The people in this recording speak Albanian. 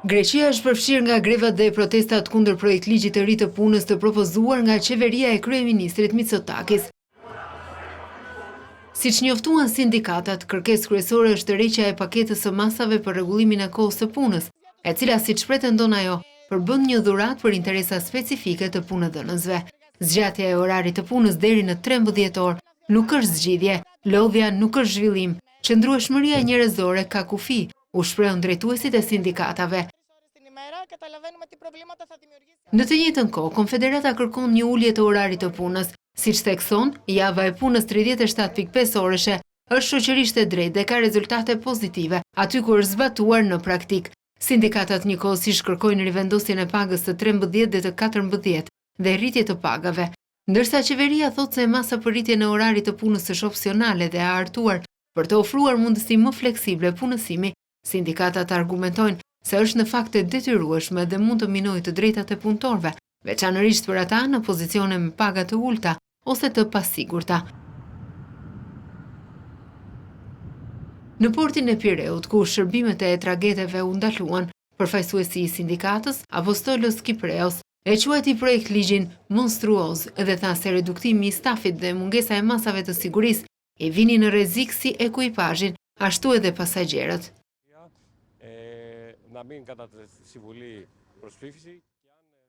Greqia është përfshirë nga grevat dhe protestat kundër projektligjit të ri të punës të propozuar nga qeveria e kryeministrit Mitsotakis. Siç njoftuan sindikatat, kërkesë kryesore është tërheqja e paketës së masave për rregullimin e kohës së punës, e cila siç pretendon ajo, përbën një dhuratë për interesa specifike të punëdhënësve. Zgjatja e orarit të punës deri në 13 orë nuk është zgjidhje, lodhja nuk është zhvillim, qëndrueshmëria njerëzore ka kufi, u shprehën drejtuesit e sindikatave. Në të njëjtën kohë, Konfederata kërkon një ulje të orarit të punës. Siç thekson, java e punës 37.5 orëshe është shoqërisht e drejtë dhe ka rezultate pozitive, aty ku është zbatuar në praktikë. Sindikatat njëkohësisht kërkojnë rivendosjen e pagës të 13 dhe të 14 dhe rritje të pagave. Ndërsa qeveria thotë se masa për rritjen e orarit të punës është opsionale dhe e hartuar për të ofruar mundësi më fleksible punësimi, sindikatat argumentojnë se është në fakt e detyrueshme dhe mund të minojë të drejtat e punëtorëve, veçanërisht për ata në pozicione me paga të ulëta ose të pasigurta. Në portin e Pireut, ku shërbimet e trageteve u ndaluan, përfaqësuesi i sindikatës, Apostolos Kipreos, e quajti projektligjin monstruoz dhe tha se reduktimi i stafit dhe mungesa e masave të sigurisë i vinin në rrezik si ekuipazhin, ashtu edhe pasagjerët.